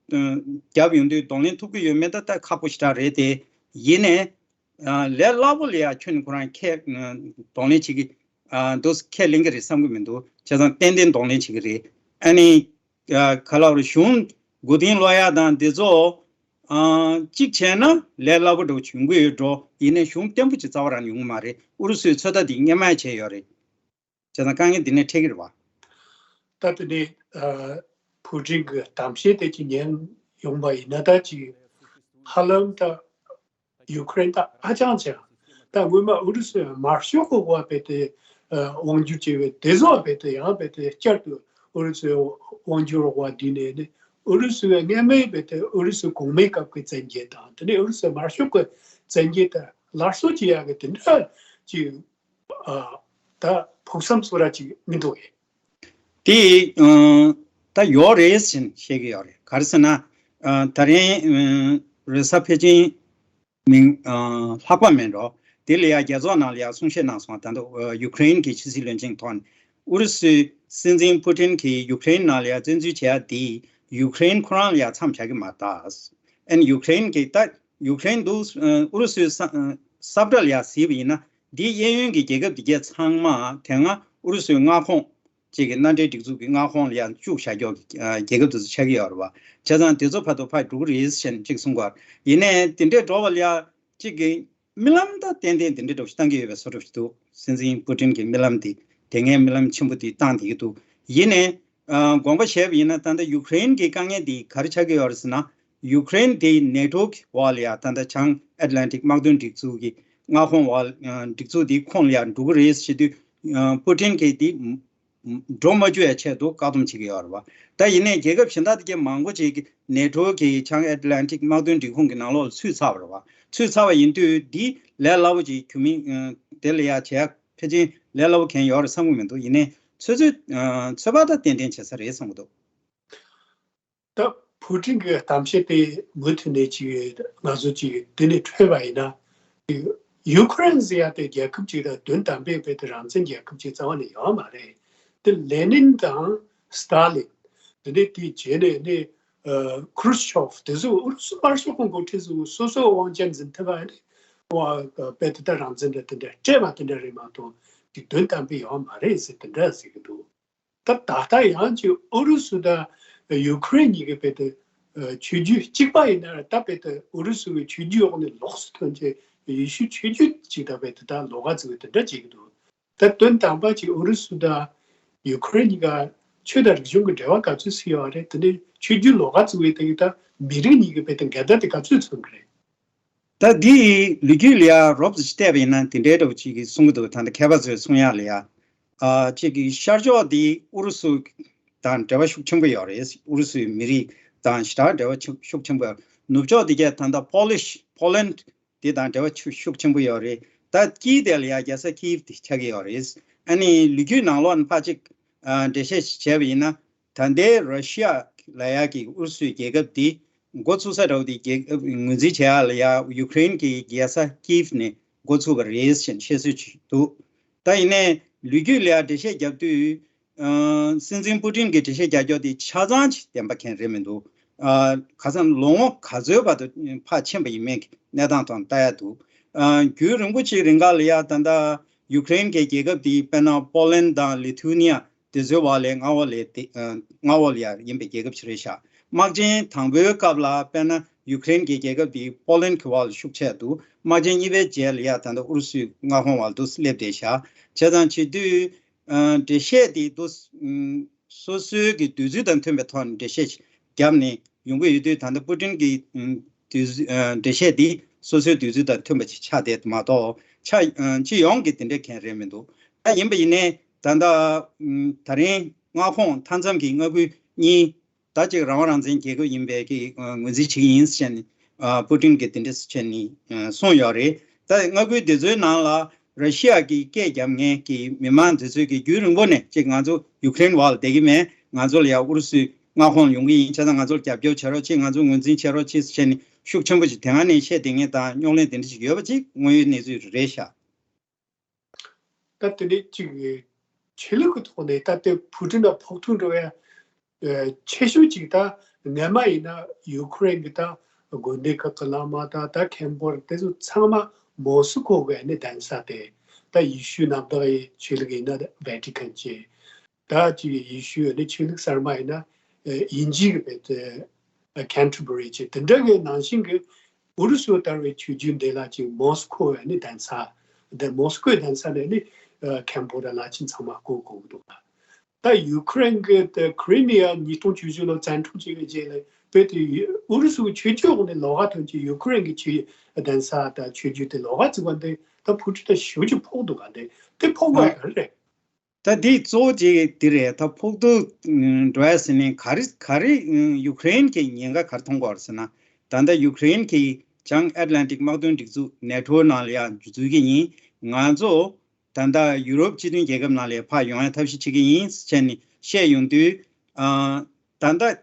རྒྱབ་ཡོང་དུས་གདོང་ལེན་ཐུབ་ཀྱི་ཡོད་མེད་ད་ད་ཁག་པོ་ཞེ་དྲག་རེད་དེ། ཡིན་ནའི། ཨ། ལས་སླ་པོ་ལ་ཡ་ཁྱོན་ནས་ཁོ་རང་ཁས། ཨ། གདོང་ལེན་བྱེད་ཀྱི། ཨ། འདུག་ཁས་ལེན་གྱི་རེད་བསམ་གྱི་མི་འདུག་བྱས་ཙང་ཏན་ཏན་གདོང་ལེན་བྱེད་ཀྱི་རེད། ཨ་ནི། ཨ། ག་ལབ་རེད། གཞུང་མགོ་རྟིང་སློག་ཡག་དང་འདི་ཚོ། ཨ། གཅིག་བྱས་ན་ལས་སླ་པོ་འདྲ་བོ་ཡོང་གི་ཡོད་འགྲོ། ཡིན་ནའི་གཞུང་བརྟན་པོ་ཅིག་རྩ་བ་རང་ཡོང་གི་མ་རེད། ཨུ་རུ་སུའི་ཚོད་ལྟ་འདི་སྔོན་མ་བྱས་ཡོད་རེད། བྱས་ཙང་དཀའ་ངལ་འདི་ནས་འཕྲད་ཀྱི་རེད་བ། ད་དེ་ནས་ཨ། ཕུ་ཀྲིན་གྱི་གཏམ་བཤད་དེ་ཅིག་ཉན་ཡོང་པ་ཡིན་ན་ད་ཅིག་ཧ་ལམ་ད་ཡུ་ཁུ་རེན་ད་ཧ་ཅང་ཅིག་ད་སྔོན་མ་ཨུ་རུ་སུའི་དམར་ཤོག་གི་འོག་བེད་དེ་ཨ། དབང་བསྒྱུར་བྱས་པའི་དེ་ཚོ་བེད་དེ་ཡང་བེད་དེ་བསྐྱར་དུ་ཨུ་རུ་སུའི་དབང་བསྒྱུར་འོག་བསྡུས་ནས་ནི་ཨུ་རུ་སུའི་སྔོན་མའི་བེད་དེ་ཨུ་རུ་སུའི་གོང་མའི་སྐབས་ཀྱི་བཙན་རྒྱལ་དང་དེ་ནས་ཨུ་རུ་སུའི་དམར་ཤོག་གི་བཙན་རྒྱལ་དེ་སླར་གསོ་བྱེད་ཡག་གི་དེ་འདྲ་ཅིག་ཨ། ད་ཕུགས་བསམ་བཟོ་འདྲ་ཅིག་མི་འདུག་གས། དེ་ཨ། ད་ཡོད་རེད་ཟེར་བཤད་ཀྱི་ཡོད་རེད། ག་རེ་ཟེར་ན། ཨ། ད་རིང་ཨ། རེས་གཟའ་ཕལ་ཆེར་མིང་ཨ། ལྷག་པ་མེད་འགྲོ། དེ་ལ་ཡ་རྒྱལ་ཚོགས་ནང་ལ་ཡ་གསུང་བཤད་གནང་སོང་། ད་ལྟ་ཨ། ཡུ་ཀེ་རེན་གྱི་ཕྱི་སྲིད་བློན་ཆེན་ཐོག་ནས་ཨུ་རུ་སུའི་སྲིད་འཛིན་ཕུ་ཀྲིན་གྱིས་ཡུ་ཀེ་རེན་ནང་ལ་ཡ་བཙན་འཛུལ་བྱས་ཡ་དེ་ཡུ་ཀེ་རེན་ཁོ་རང་ལ་ཡ་མཚམས་བཞག་གི་མ་རེད། ཨ་ནི་ཡུ་ཀེ་རེན་གྱི་ད་ཡུ་ཀེ་རེན་དུ་ཨུ་རུ་སུའི་ས་ས་བཀྲ་ལ་ཡ་གཟིགས་པ་ཡིན་ན། འདིའི་གཡས་གཡོན་གྱི་རྒྱལ་ཁབ་འདི་གས་ཚང་མ་དེ་སྔ་ཨུ་རུ་སུའི་མངའ་ཁོངས་ཅིག་གི་མནའ་འབྲེལ་སྒྲིག་འཛུགས་ཀྱི་མངའ་ཁོངས་ལ་ཡ་བཅུག་བཞག་ཀྱོག་གི་རྒྱལ་ཁབ་དེ་ཚོ་ཆགས་ཀྱི་ཡོད་རེད་བ། བྱས་ཙང་དེ་ཚོ་ཕར་དུ་ཕར་འགྲོ་གི་རེད་ཟེར་ནས་ཅིག་གསུང་གི་ཡོད་རེད། ཡིན་ནའི་དེ་འདྲས་འགྲོ་བ་ལ་ཡ་ཅིག་གི་རྨི་ལམ་ད་ཏན་ཏན་དེ་འདྲས་འདྲ་བོ་ཞིག་བཏང་གི་ཡོད་པའི་བཟོ་འདྲ་བོ་ཞིག་འདུག་སྲིད་འཛིན་པུ་ཏིན་གྱི་རྨི་ལམ་དེ་དེ་སྔའི་རྨི་ལམ་ཆེན་པོ་དེ་བཏང་བསྡད་ཀྱི་འདུག་ཡིན་ནའི། ཨ། དགོངས་པ་བཞེས་པ་ཡིན་ན་ད་ལྟ་ཡུ་ཀེ་རེན་གྱི་དཀའ་ངལ་འདི་ག་རེ་ཆགས་ཀྱི་ཡོད་རེད་ཟེར་ན། ཡུ་ཀེ་རེན་དེ་ནེ་ཊོ་གི་འོག་ལ་ཡ་ད་ལྟ་བྱང་ཨེཊ་ལན་ཊིག་དམག་དོན་སྒྲིག་འཛུགས་ཀྱི་མངའ་ཁོངས་འོག་ཨ། སྒྲིག་འཛུགས་དེའི་ཁོངས་ལ་ཡ་འགྲོ་གི་རེད་ཟེར་དུས། ཨ། པུ་ཏིན་གྱིས་དེ་འགྲོ་མ་བཅུག་ཡ་ཆེད་དུ་བཀག་སྡོམ་བྱེད་ཀྱི་ཡོད་རེད་བ། ད་ཡིན་ནའི་རྒྱལ་ཁབ་གཞན་དག་དེ་གའི་མང་པོ་ཅིག་ནེ་ཊོ་གི་བྱང་ཨེཊ་ལན་ཊིག་དམག་དོན་སྒྲིག་ཁོངས་ཀྱི་ནང་ལོགས་ལ་ཚུད་ཚར་བ་རེད་བ། ཚུད་ཚར་བ་ཡིན་དུས་འདི་ལས་སླ་པོ་ཅིག་རྒྱུ་མིན། ཨ། དེ་ལ་ཡ་བྱས་ཕལ་ཆེར་ལས་སླ་པོ་གང་ཡོད་རེད་བསམ་གྱི་མི་འདུག་ཡིན་ནའི་ཚོད་ཚོད། ཨ། ཚོད་དཔག་ད་ཏན་ཏན་བྱེད་ས་རེད་བསམ་གྱི་འདུག་ད་ ཕུ་ཀྲིན་གྱི་གཏམ་བཤད་དེ་མུ་མཐུད་ནས་ཅིག་ང་ཚོ་ཅིག་དེ་ནས་འཕྲོས་པ་ཡིན་ན། ཡུ་ཁུ་རེན་ཟེར་ཡ་དེ་རྒྱལ་ཁབ་ཅིག་དང་དོན་དམ་པའི་བོད་དེ་རང་བཙན་རྒྱལ་ཁབ་ཅིག་རྩ་བ་ནས་ཡོད་མ་རེད། དེ་ལེ་ནིན་དང་སྟ་ལིན། དེ་ནས་དེའི་རྗེས་ནས་ནི་ཁུ་རུ་ཤོབ་དེ་ཚོ་ཨུ་རུ་སུ་དམར་ཤོག་གི་འགོ་ཁྲིད་ཚོ་སོ་སོའི་དབང་ཆ་འཛིན་ཐུབ་པ་ནི་བོད་དེ་ད་རང་བཙན་འདྲ་དེ་འདྲ་སྤྲད་པ་དེ་འདྲ་རེད་མ་གཏོགས་དེ་དོན་དམ་པའི་ཡོད་མ་རེད་ཟེར་དེ་འདྲ་ཟེར་གི་འདུག་ད་ད་ལྟ་ཡང་ཅིག་ཨུ་རུ་སུ་དང་ཡུ་ཁུ་རེན་གཉིས་ཀྱི་བོད་དེ་ཆོས་བརྒྱུད་གཅིག་པ་ཡིན་ན་ད་བོད་དེ་ཨུ་རུ་སུ་གི་ཆོས་བརྒྱུད་འོག་ནས་ལོགས་སུ་ཐོན་ཆེད་ཡེ་ཤུ་ཆོས་བརྒྱུད་ཅིག་དང་བོད་དེ་ད་ལོགས་ཀ་བཙུགས་པའི་དེ་འདྲ་བྱེད་ཀྱི་འདུག་ད་དོན་དམ་པ་ཅིག་ཨུ་རུ་སུ་དང་ཡུ་ཁུ་རེན་གཉིས་ཀ་ཆོས་དང་རིག་གཞུང་གི་འབྲེལ་བ་ག་ཚོད་སུ་ཡོད་རེད། དེ་ནས་ཆོས་བརྒྱུད་ལོགས་ཀ་བཙུགས་པའི་དེ་གི་ད་མི་རིགས་གཉིས་ཀྱི་བོད་དེ་འགལ་ཟླ་དེ་ག་ཚོད་མཚོན་གི་རེད། ད་འདིའི་ལོ་རྒྱུས་ལ་ཡ་རོབ་ཙམ་བལྟས་པ་ཡིན་ན་དེ་འདྲའི་འདྲ་བོ་ཅིག་གིས་གསུང་གི་འདུག་ད་ལྟ་མཁས་པ་ཚོས་གསུང་ཡག་ལ་ཡ། ཨ་ཅིག་གི་ཤར་ཕྱོགས་འདི་ཨུ་རུ་སུ་དང་འབྲེལ་བ་ཤུགས་ཆེན་པོ་ཡོད་རེད། ཨུ་རུ་སུའི་མི་རིགས་དང་ཞེ་དྲག་འབྲེལ་བ་ཆེ་ཤུགས་ཆེན་པོ་ཡོད། ནུབ་ཕྱོགས་འདི་གས་ད་ལྟ་པོ་ལིཤ་པོ་ལན་འདི་དང་འབྲེལ་བ་ཤུགས་ཤུགས་ཆེན་པོ་ཡོད་རེད། ད་ཀིའི་དེ་ལ་ཡ་རྒྱལ་ས་ཀིབ་དེ་ཆགས་ཀྱི་ཡོད་རེད། ཨ་ནི་ལོ་རྒྱུས་ནང་ལོགས་ནས་ཕར་ཅིག་ཨ་འགྲེལ་བཤད་བྱས་པ་ཡིན་ན། ད་ལྟའི་ར་ཤི་ཡ་ལབ་ཡག་གི་ཨུ་རུ་སུའི་རྒྱལ་ཁབ་འདི་འགོ་ཚུགས་ས་འདྲ་བོ་དེ་རྒྱལ་ཁབ་ངོས་འཛིན་བྱེད་ཡག་ལ་ཡ་ཡུ་ཁུ་རེན་གྱི་རྒྱལ་ས་ཀིབ་ནས་འགོ་ཚུགས་པ་རེད་ཞེས་བཤད་སྲོལ་ཅིག་འདུག་ད་ཡིན་ནའི་ལོ་རྒྱུས་ལ་ཡ་འགྲེལ་བཤད་བརྒྱབ་དུས། ཨ་སྲིད་འཛིན་པུ་ཏིན་གྱི་འགྲེལ་བཤད་རྒྱག་རྒྱུ་དེ་ཆ་ཚང་ཅིག་བདེན་པ་མཁན་རེད་མི་འདུག་ཨ་ཁ་སང་ལོ་ངོ་ག་ཚོད་བར་དུ་ཕར་ཕྱིན་པ་ཡིན་མིན་གྱི་གནས་སྟངས་ཐོག་ལྟ་ཡག་འདུག་ཨ་རྒྱུན་རིང་པོ་ཅིག་རིང་ག་ལ་ཡ་ད་ལྟ་ཡུ་ཁུ་རེན་གྱི་རྒྱལ་ཁབ་དེ་དཔེར་ན་པོ་ལན་དང་ལི་ཐུ་ནི་ཡ་དེ་ཚོའི་བར་ལ་མངའ་འོག་ལ་དེ་ཨ་མངའ་འོག་ལ་ཡ་ཡིན་པའི་རྒྱལ་ཁབ་ཅིག་རེད་ཤག་དམག་ཆེན་དང་པོའི་སྐབས་ལ་དཔེར་ན་ཡུ་ཁུ་རེན་གྱི་རྒྱལ་ཁབ་དེ་པོ་ལན་གྱི་འོག་ལ་ཤུགས་ཆེ་འདུག་དམག་ཆེན་གཉིས་པའི་རྗེས་ལ་ཡ་ད་ལྟ་ཨུ་རུ་སུའི་མངའ་ཁོངས་བར་དུ་སླེབས་བསྡད་ཤག་བྱས་ཙང་བྱེད་དུས། ཨ་འགྲེལ་བཤད་དེ་དུ་ཨམ་སོ་སོའི་གི་དུས་ཚོད་དང་མཐུན་པའི་ཐོག་ནས་འགྲེལ་བཤད་བརྒྱབ་ནས་ཡོང་གི་ཡོད་དུས། ད་ལྟ་པུ་ཏིན་གྱི་ཨམ་དུས་ཚོད་ཨ་འགྲེལ་བཤད་དེ་སོ་སོའི་དུས་ཚོད་དང་མཐུན་པ་ཅིག་ཆགས་བསྡད་མ་གཏོགས་ཆ་ཨ་སྤྱི་ཡོངས་ཀྱི་དེ་འདྲ་གང་རེད་མི་འདུག་ད་ཡིན་པ་ཡིན་ནའི་ད་ལྟ་ཨམ་ད་རིང་མངའ་ཁོངས་མཐའ་མཚམས་ཀྱི་མངའ་ཁུལ་གཉིས། ད་ཅིག་རང་དབང་རང་བཙན་རྒྱལ་ཁབ་ཡིན་པའི་གི་ཨ་ངོས་འཛིན་བྱེད་ཀྱི་ཡིན་ཟེར་ནས་ཨ་པུ་ཏིན་གྱིས་དེ་འདྲ་ཟེར་ནས་ཨ་གསུངས་ཡོད་རེད། ད་མངའ་ཁུལ་དེ་ཚོའི་ནང་ལ་ར་ཤི་ཡ་གི་སྐད་རྒྱབ་མཁན་གྱི་མི་མང་དེ་ཚོས་ཀྱི་རྒྱུན་རིང་པོ་ནས་ཅིག་ང་ཚོ་ཡུ་ཁུ་རེན་འོག་ལ་བསྡད་ཀྱི་མེད། ང་ཚོ་ལ་ཡ་ཨུ་རུ་སུའི་མངའ་ཁོངས་ལ་ཡོང་གི་ཡིན། བྱས་ཙང་ང་ཚོར་རྒྱབ་སྐྱོར་བྱེད་རོགས་གྱིས། ང་ཚོ་ངོས་འཛིན་བྱེད་རོགས་གྱིས་ཟེར་ནས་ཤུགས་ཆེན་པོ་ཅིག་དེ་སྔ་ནས་བཤད་བསྡད་མཁན་དང་རྙོག་གླེང་དེ་འདྲ་ཞིག་ཡོད་པ་ཅིག་དངོས་ཡོད་གནས་ཚུལ་རེད་ཤག་ད་དེ་ནས་གཅིག་ཆོས་ལུགས་ཀྱི་ཐོག་ནས་ད་ལྟའི་ཕུ་ཀྲིན་ལ་ཕོག་ཐུག་འགྲོ་བའི་ཆེ་ཤོས་གཅིག་ད་སྔན་མ་ཡིན་ན་ཡུ་ཁུ་རེན་གྱི་ད་དགོན་སྡེ་ཁག་གི་བླ་མ་དང་ད་མཁན་པོ་དེ་ཚོ་ཚང་མ་མོ་སི་ཁོ་གི་ནི་གདན་ས་དེ། ད་ཡེ་ཤུ་ནམ་བདག་ཡི་ཆོས་ལུགས་ཡིན་ན་ཝེ་ཏི་ཁན་ཅེ། ད་ཅིག་ཡེ་ཤུ་ནི་ཆོས་ལུགས་གསར་མ་ཡིན་ན་ཨེ་དབྱིན་ཇི་གི་བོད་དེ་ཨ་ཁན་ཊ་བྷ་རི་ཅིག་དེ་འདྲ་གི་ནང་བཞིན་གི་ཨུ་རུ་སུ་ལྟ་བུའི་ཆོས་བརྒྱུད་འདི་ལ་ཅིག་མོ་སི་ཁོ་ནི་གདན་ས། དེ་མོ་སི་ཁོའི་གདན་ས་ནས་ནི་ཨ་མཁན་པོ་དང་བླ་ཆེན་ཚང་མ་བསྐོ་དགོས་ཀྱི་འདུག་ད་ཡུ་ཁུ་རེན་གི་དེ་ཁི་རི་མི་ཡ་ཉིས་སྟོང་བཅུ་བཞི་ལོ་བཙན་འཕྲོག་བྱས་པའི་རྗེས་ལ་བོད་དེ་ཨུ་རུ་སུའི་ཆོས་བརྒྱུད་འོག་ནས་ལོགས་ཀ་ཐོན་ཆེད་ཡུ་ཁུ་རེན་གི་ཆོས་གདན་ས་དང་ཆོས་བརྒྱུད་དེ་ལོགས་ཀ་བཙུགས་པ་འདི་ད་ཕུ་ཀྲིན་ད་ཞེ་པོ་ཅིག་ཕོག་འདུག་ག་འདི་དེ་ཕོག་པ་ག་རེ་རེད། ད་འདི་གཙོ་བོ་གཅིག་འདི་རེད། ད་ཕོག་ཐུག་འགྲོ་ཡ་ཟེར་ནས་ག་རེ་ག་རེ་ཡུ་ཁུ་རེན་གྱི་ཉེན་ཁ་ག་རེ་མཐོང་གི་ཡོད་རེད་ཟེར་ན། ད་ལྟ་ཡུ་ཁུ་རེན་གྱིས་བྱང་ཨེཊ་ལན་ཊིག་དམག་དོན་སྒྲིག་འཛུགས་ནེ་ཊོ་ནང་ལ་ཡ་འཛུལ་གྱི་ཡིན། ང་ཚོ་ད་ལྟ་ཡུ་རོབ་སྤྱི་མཐུན་རྒྱལ་ཁབ་ནང་ལ་ཕར་ཡོང་ཡ་ཐབས་ཤེས་བྱེད་ཀྱི་ཡིན་ཟེར་ནས་བཤད་ཡོང་དུས། ཨ་ད་ལྟ།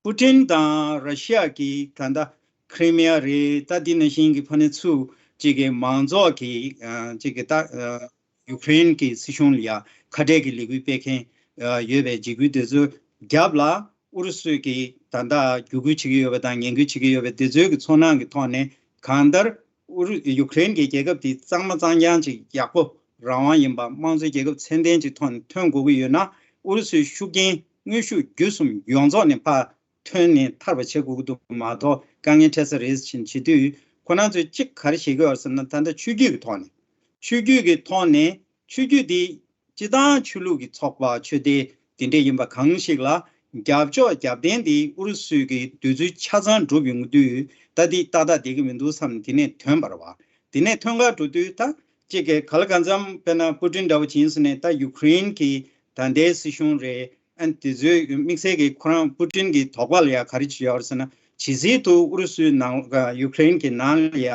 པུ་ཏིན་དང་ར་ཤི་ཡ་གིས་ད་ལྟ་ཁི་རི་མི་ཡ་རེད། ད་འདི་ནང་བཞིན་གྱི་ཕ་ནས་ཚུར་གཅིག་གི་མང་ཚོགས་ཀྱི་ཨ་གཅིག་གི་ད་ཨ་ཡུ་ཁུ་རེན་གྱི་སྲིད་གཞུང་ལ་ཡ་ཁ་བྲལ་གྱི་ལས་འགུལ་སྤེལ་མཁན་ཨ་ཡོད་པའི་འཇིགས་སྐུལ་དེ་ཚོའི་རྒྱབ་ལ་ཨུ་རུ་སུ་གིས་ད་ལྟ་བརྒྱུད་སྐུལ་བྱེད་ཀྱི་ཡོད་པ་དང་ངན་སྐུལ་བྱེད་ཀྱི་ཡོད་པ་དེ་ཚོའི་གི་ཚོར་སྣང་གི་ཐོག་ནས་གང་ལྟར་ཨུ་རུ་ཡུ་ཁུ་རེན་གྱི་རྒྱལ་ཁབ་དེ་གཙང་མ་གཙང་རྐྱང་ཅིག་ཡག་པོ་རང་དབང་ཡིན་པ་དམངས་གཙོའི་རྒྱལ་ཁབ་ཚད་ལྡན་ཅིག་ཐོག་ནས་ཐོན་དགོས་ཀྱི་ཡོད་ན་ཨུ་རུ་སུའི་ཤུགས་རྐྱེན་དངོས་ཤུགས་བརྒྱུད་གསུམ་ཡོངས་རྫོགས་ནས་ཕར་ཐོན་ནས་ཐར་བ་བྱེད་དགོས་ཀྱི་འདུག་མ་གཏོགས་དཀའ་ངལ་འཕྲད་ས་རེད་ཕྱིན་བྱེད་དུས་ཁོ་རང་ཚོས་གཅིག་ག་རེ་བྱེད་ཀྱི་ཡོད་ཟེར་ན། ད་ལྟ་ཆོས་བརྒྱུད་ཀྱི་ཐོག་ནས་ཆོས་བརྒྱུད་ཀྱི་ཐོག་ནས་ཆོས་བརྒྱུད་འདི་སྤྱི་བཏང་ཆོས་ལུགས་ཀྱི་ཚོགས་པ་ཆོས་སྡེ་དེ་འདྲ་ཡིན་པ་གང་ཞིག་ལ་རྒྱབ་ཕྱོགས་རྒྱབ་རྟེན་འདི་ཨུ་རུ་སུ་གི་འདོད་ཚུལ་ཆ་ཚང་འགྲུབ་ཡོང་དུས་ད་འདི་ཏག་ཏག་བསྡད་ཀྱི་མི་འདུག་བསམ་ནས་དེ་ནས་ཐོན་པ་རེད་བ། དེ་ནས་ཐོན་ག་འགྲོ་དུས་ད་གཅིག་གི་ག་ལ་གང་འཚམ་དཔེར་ན་པུ་ཏིན་འདྲ་བོ་ཅིག་ཡིན་ཟེར་ནས་ད་ཡུ་ཁུ་རེན་གྱི་ད་ལྟའི་སྲིད་གཞུང་རེད། ཨ་ནི་དེ་ཚོའི་དམིགས་བསལ་གྱི་ཁོ་རང་པུ་ཏིན་གྱི་དོགས་པ་ལ་ཡ་ག་རེ་བྱས་ཡོད་རེད་ཟེར་ན། ཇི་སྲིད་དུ་ཨུ་རུ་སུའི་ནང་ཡུ་ཁུ་རེན་གྱི་ནང་ལ་ཡ་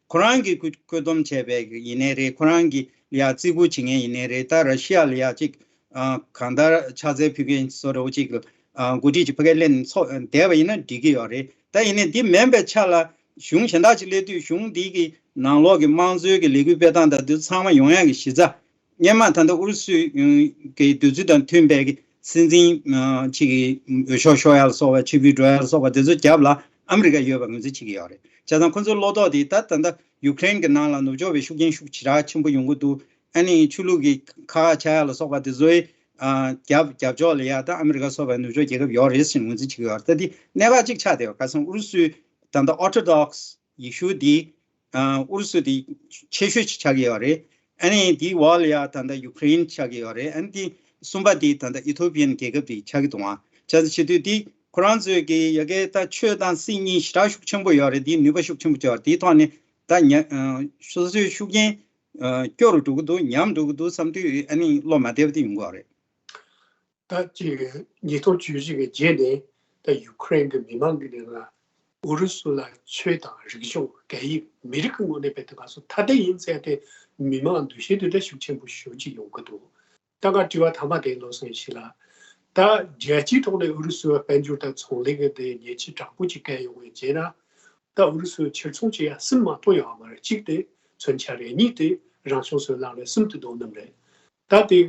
ཁོ་རང་གིས་བཀོད་བཀོད་འདོམས་བྱས་པའི་ཡིན་ནའི་རེད། ཁོ་རང་གི་ལ་ཡ་བརྩི་བཀུར་བྱེད་མཁན་ཡིན་ནའི་རེད། ད་ར་ཤི་ཡ་ལ་ཡ་ཅིག་ཨ་གང་ལྟར་ཕྱག་འཚལ་ཕུལ་མཁན་བཟོ་འདྲ་བོ་ཅིག་ ཨ་འགོ་ཁྲིད་ཅིག་ཕ་གིར་སླེབས་ནས་ཚོགས་བསྡད་པ་ཡིན་ན་འགྲིག་གི་ཡོད་རེད། ད་ཡིན་ནའི་འདི་མིན་པའི་ཆ་ལ་གཞུང་གཞན་དག་ཅིག་སླེབས་དུས་གཞུང་འདི་གི་ནང་ལོགས་ཀྱི་དམངས་གཙོའི་གི་ལས་འགུལ་སྤེལ་སྟངས་དང་འདི་ཚང་མ་ཡོང་ཡག་གི་གཞི་རྩ། སྔོན་མ་ད་ལྟ་ཨུ་རུ་སུའི་གི་འདོད་ཚུལ་དང་མཐུན་པའི་གི་སྲིད་འཛིན་ཅིག་གི་འོས་ཤོག་ཤོར་ཡག་ལ་སོགས་པ་ཕྱིར་འབུད་འགྲོ་ཡག་ལ་སོགས་པ་དེ་ཚོ་རྒྱབ་ལ་ཨ་མི་རི་ཀ་ཡོད་པ་ངོས་འཛིན་བྱེད་ཀྱི་ཡོད་རེད། བྱས་ཙང་ཁོ་ཚོའི་བློ་དོགས་དེ་ད་ད་ལྟ་ཡུཀ་རེན་གྱི་ནང་ལ་ནུབ་ཕྱོགས་པའི་ཤུགས་རྐྱེན་ཤུགས་ཇེ་དྲག་ཆེན་པོ་ཡོང་གི་འདུག་ཨ་ནི་ཆོས་ལུགས་ཀྱི་ཁ་ཆག་ཡག་ལ་སོགས་པ་དེ་ཚོའི་རྒྱབ་རྒྱབ་ཕྱོགས་ལ་ཡ་ད་ཨ་མི་རི་ཀ་སོགས་པའི་ནུབ་ཕྱོགས་རྒྱལ་ཁབ་ཡོད་རེད་ཟེར་ངོས་འཛིན་བྱེད་ཀྱི་ཡོད་རེད། ད་འདི་གནད་འགག་ཅིག་ཆགས་བསྡད་ཡོད། ཁ་སང་ཨུ་རུ་སུའི་ད་ལྟ་ཨོ་ཐོ་ཌོག་སི་ཡེ་ཤུ་འདི་ཨུ་རུ་སུ་དེ་ཆེ་ཤོས་ཆགས་ཀྱི་ཡོད་རེད། ཨ་ནི་དེའི་འོག་ལ་ཡ་ད་ལྟ་ཡུཀ་རེན་ཆགས་ཀྱི་ཡོད་རེད། ཨ་ནི་དེ་གསུམ་པ་དེ་ད་ལྟ་ཨི་ཐོ་པི་ཡན་རྒྱལ་ཁབ་དེ་ཆགས་ཀྱི་འདུག་ཨང་། བྱས་ཙང་བྱེད་དུས་དེ་ཁོ་རང་ཚོའི་གི་ཡ་གི་ད་ཆོས་དང་སྲིད་གཉིས་ཞེ་དྲག་ཤུགས་ཆེན་པོ་ཡོད་རེད། དེའི་ནུས་པ་ཤུགས་ཆེན་པོ་ཡོད་རེད། དེའི་ཐོག་ནས་ད་ཉ་སོ་སོའི་ཤུགས་རྐྱེན་སྐྱོ་རུ་འགྲོ་གི་འདུག་ཉམས་འགྲོ་གི་འདུག་བསམ་དུས་ཨ་ནི་བློ་མ་བདེ་བ་དེ་ཡོང་གི་ཡོད་རེད། ད་ཅིག་ཉིས་སྟོང་བཅུ་བཞི་གི་རྗེས་ནས་ད་ཡུ་ཁུ་རེན་གྱི་མི་མང་གི་ནང་ལ་ཨུ་རུ་སུ་ལ་ཆོས་དང་རིག་གཞུང་སྐད་ཡིག་མི་རིགས་ཀྱི་ངོས་ནས་བལྟས་ཏེ་ང་ཚོ་ཐ་དད་ཡིན་ཟེར་ཏེ་མི་མང་འདུ་ཤེས་དེ་འདྲ་ཤུགས་ཆེན་པོ་ཞེ་པོ་ཅིག་ཡོང་གི་འདུག་ད་ང་དྲི་བ་མཐའ་མ་དེ་བློ་བཟང་ཡེ་ཤེས་ལགས། ད་རྒྱལ་སྤྱིའི་ཐོག་ནས་ཨུ་རུ་སུའི་དཔལ་འབྱོར་དང་ཚོང་ལས་ཀྱི་དེ་ཉེས་ཆད་དྲག་པོ་ཅིག་བཀལ་ཡོང་བའི་རྗེས་ན་ད་ཨུ་རུ་སུའི་ཕྱིར་ཚོང་བྱེད་ཡ་གསུམ་མ་གཏོགས་ཡོད་མ་རེད། གཅིག་དེ་མཚོན་ཆ་རེད། གཉིས་དེ་རང་བྱུང་སོལ་རླངས་རེད། གསུམ་དེ་རྡོ་སྣུམ་རེད། ད་དེ་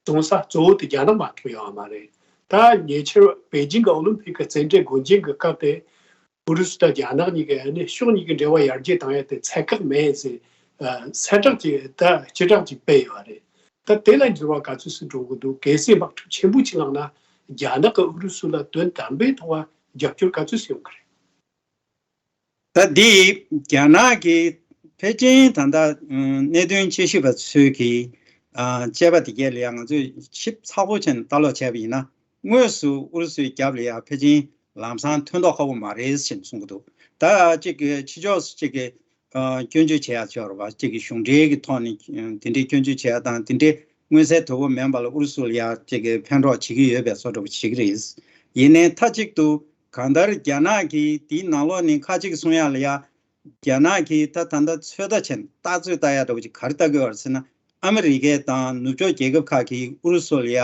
གཏོང་ས་གཙོ་བོ་དེ་རྒྱ་ནག་མ་གཏོགས་ཡོད་མ་རེད། ད་ཉེ་ཆར་པེ་ཅིང་གི་ཨོ་ལིམ་ཕིག་གི་རྩེད་འགྲན་སྒོ་འབྱེད་ཀྱི་སྐབས་དེ་ཨུ་རུ་སུ་དང་རྒྱ་ནག་གཉིས་ཀྱི་ཨ་ནི་ཕྱོགས་གཉིས་ཀྱི་འབྲེལ་བ་ཡར་རྒྱས་བཏང་ཡ་དེ་ཚད་བཀག་མེད་ཟེར་གསལ་བསྒྲགས་ཅིག་ད་སྤྱི་བསྒྲགས་ཅིག་སྤེལ་ཡོད་རེད། ད་དེ་ལ་འགྱུར་བ་ག་ཚོད་ཙམ་འགྲོ་གི་འདུག་གལ་སྲིད་དམག་འཁྲུག་ཆེན་པོ་ཅིག་ལངས་ན་རྒྱ་ནག་གིས་ཨུ་རུ་སུ་ལ་དོན་དམ་པའི་ཐོག་རྒྱབ་སྐྱོར་ག་ཚོད་ཙམ་ཡོང་གི་རེད། ད་འདི་རྒྱ་ནག་གི་ཕལ་ཆེར་ད་ལྟ་གནད་དོན་དཔྱད་ཞིབ་པ་ཚོས་ཀྱི་དཔྱད་པ་དེ་གས་ལ་ཡང་ང་ཚོས་ཞིབ་ཚགས་པོ་བྱས་ནས་ལྟ་ཀློག་བྱས་པ་ཡིན་ན། དངོས་སུ་ཨུ་རུ་སུའི་རྒྱབ་ལ་ཡང་ཕལ་ཆེར་ལམ་སང་ཐོན་མདོག་ཁ་པོ་མ་རེད་ཟེར་གསུང་གི་འདུག་ད་གཅིག་གི་ཕྱི་ཕྱོགས་སུ་གཅིག་གི་སྐྱོན་བརྗོད་བྱེད་ཡ་ཆོག་རེད་བ། གཅིག་གི་གཞུང་འབྲེལ་གྱི་ཐོག་ནས་དེ་འདྲའི་སྐྱོན་བརྗོད་བྱེད་ཡ་དང་དེ་འདྲའི་མངོན་གསལ་དོད་པོ་མིན་པ་ལ་ཨུ་རུ་སུ་ལ་ཡ་གཅིག་གི་ཕན་གྲོགས་བྱེད་ཀྱི་ཡོད་པའི་བཟོ་འདྲ་པོ་བྱེད་ཀྱི་རེད། ཡིན་ནའི་མཐའ་གཅིག་ཏུ་གང་ལྟར་རྒྱ་ནག་གིས་དེའི་ནང་ལོགས་ནས་ཁ་ཅིག་གསུང་ཡ་ལ་ཡ། རྒྱ་ནག་གིས་ད་ད་ལྟ་ཚོད་ལྟ་བྱས་ནས་ལྟ་ཚོད་ལྟ་ཡ་འདྲ་པོ་ཅིག་ག་རེ་ལྟ་གི་ཡོད་རེད་ཟེར་ན། ཨ་མི་རི་ཀས་དང་ནུབ་ཕྱོགས་རྒྱལ་ཁབ་ཁག་གིས་ཨུ་རུ་སུ་ལ་ཡ་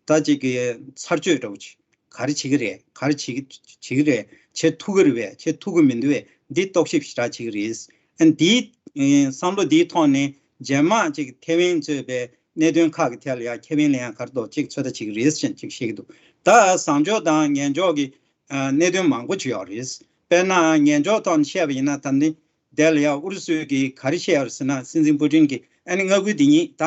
ད་ཅིག་གི་ཚར་གཅོད་འདྲ་པོ་ཅིག་ག་རེ་བྱེད་ཀྱི་རེད། ག་རེ་བྱེད་ཀྱི་བྱེད་ཀྱི་རེད། བྱེད་ཐུབ་ཀྱི་རེད་པས། བྱེད་ཐུབ་ཀྱི་མི་འདུག་པས། འདི་རྟོག་ཞིབ་ཞེ་དྲག་བྱེད་ཀྱི་རེད། ཨ་འདིའི་བསམ་བློ་འདིའི་ཐོག་ནས་རྗེས་མ་ཅིག་ཐེ་ཝན་གཙོས་པའི་གནད་དོན་ཁག་གི་ཐད་ལ་ཡང་ཁེ་ཕན་ལེན་ཡང་ག་རེ་འདུག་ཅིག་ཚོད་ལྟ་བྱེད་ཀྱི་རེད་ཅེས་ཅིག་བཤད་ཀྱི་འདུག་ད་བཟང་ཕྱོགས་དང་ངན་ཕྱོགས་ཀྱི་གནད་དོན་མང་པོ་ཅིག་ཡོད་རེད། དཔེར་ན་ངན་ཕྱོགས་ཐོག་ནས་བཤད་པ་ཡིན་ན་ད་ནི་དེ་ལ་ཡང་ཨུ་རུ་སུས་ཀྱིས་ག་རེ་བཤད་ཡོད་རེད་ཟེར་ན། སྲིད་འཛིན་པུ་ཏིན་གྱིས་ཨ་ནི་མངའ་ཁུལ་འདི་ཉིད་ད་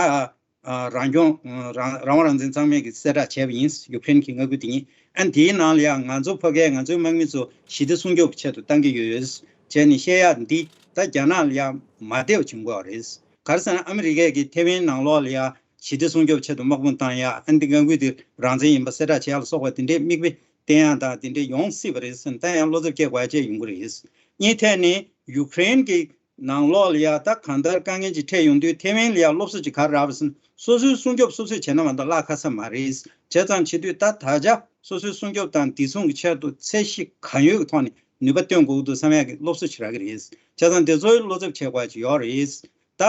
རང་སྐྱོང་རང་རང་དབང་རང་བཙན་གཙང་མས་ཀྱིས་གསལ་བསྒྲགས་བྱས་པ་ཡིན། ཡུཀ་རེན་གྱི་མངའ་ཁུལ་འདི་ཉིད། ཨ་ནི་དེའི་ནང་ལ་ཡང་ང་ཚོ་ཕ་གིས་ང་ཚོའི་དམག་མི་ཚོ་ཞི་བདེ་སྲུང་སྐྱོབ་ཆེད་དུ་བཏང་གི་ཡོད་ཅེས་ནས་བཤད་ཡག་འདི་ད་རྒྱ་ནག་ལ་ཡང་མ་བདེ་བ་བྱུང་གི་ཡོད་རེད། ག་རེ་ཟེར་ན་ཨ་མི་རི་ཀས་ཀྱིས་ཐེ་ཝན་ནང་ལོགས་ལ་ཡ་ཞི་བདེ་སྲུང་སྐྱོབ་ཆེད་དུ་དམག་དཔུང་བཏང་ཡ། ཨ་ནི་འདི་མངའ་ཁུལ་འདི་རང་བཙན་ཡིན་པ་གསལ་བསྒྲགས་བྱེད་ཡ་ལ་སོགས་པ་དེ་འདྲའི་མིག་དཔེ་བསྟན་ཡ་དང་དེ་འདྲའི་ཡོང་སྲིད་པ་རེད་ཟེར་ནས་ད་ཡང་བློ་འཚབ་སྐྱེ་དགོས་ཡ་བཅས་ཡོང་གི་རེད། གཉིས་ཐད་ནས་ཡུཀ་རེན་གྱི་ནང་ལོགས་ལ་ཡ་ད་གང་ལྟར་དཀའ་ངལ་ཅིག་འཕྲད་ཡོང་དུས་ཐེ་ཝན་ལ་ཡ་སློབ་གསོ་ཅིག་ག་རེ་རག་པ་ཟེར་ན། སོ་སོའི་སྲུང་སྐྱོབ་སོ་སོས་བྱས་ན་མ་གཏོགས་བརླག་ཁ་ས་མ་རེད། བྱས་ཙང་བྱེད་དུས་ད་ད་ཆ་སོ་སོའི་སྲུང་སྐྱོབ་དང་བདེ་སྲུང་གི་ཆེད་དུ་ཚད་གཞི་གང་ཡོད་ཀྱི་ཐོག་ནས་ནུས་པ་བཏོན་དགོས་ཀྱི་འདུག་བསམ་ཡག་གི་སློབ་གསོ་ཅིག་རག་གི་རེད། བྱས་ཙང་དེ་ཚོའི་བློ་འཚབ་བྱེད་དགོས་ཡ་ཅིག་ཡོད་རེད། ད་